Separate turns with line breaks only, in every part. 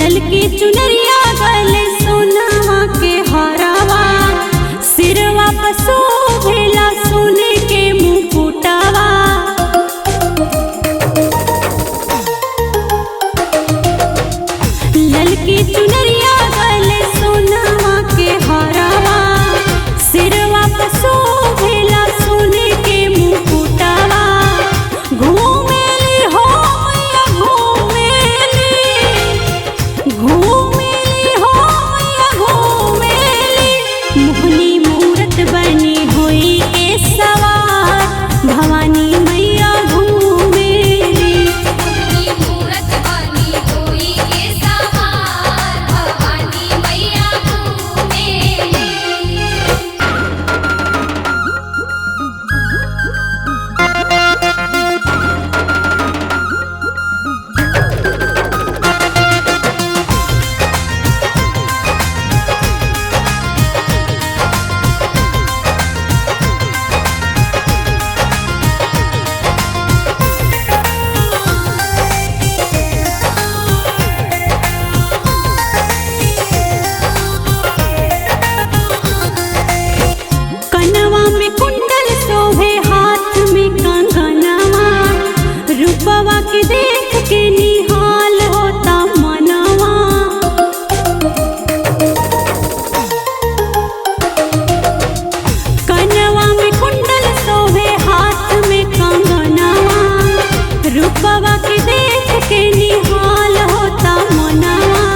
ललकी चुनरिया गले सोनावा के हरावा, सिरवा पर शोभेला सोने के मुकुटावा। ललकी चुनरिया गले सोनावा के हरावा, सिरवा पर शोभेला सोने के मुकुटावा। घूमेली हो मैया घूमेली, घूमेली हो मैया घूमेली, मोहनी मूरत बनी होई के सवार, भवानी मैया घूमेली।
मोहिनी मूरत बनी होई के सवार, भवानी मैया घूमेली।
कनवा में कुंडल शोभे, हाथ में कंगनवा, रूपवा के देख के निहाल होता मनवा। कनवा में कुंडल शोभे, हाथ में कंगनवा, रूपवा के देख के निहाल होता मनवा।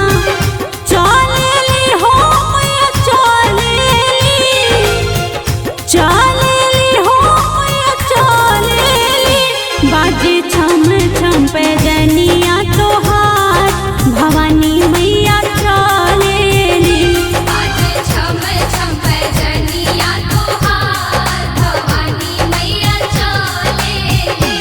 चलेली हो मैया चलेली, चलेली हो मैया चलेली, बाजे छम छम पैजनिया तोहार, भवानी मैया चलेली।
बाजे छम छम पैजनिया तोहार, भवानी मैया चलेली।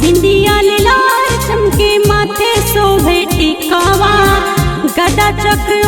बिंदिया लाल चमके, माथे शोभे टिकावा, गदा चक्र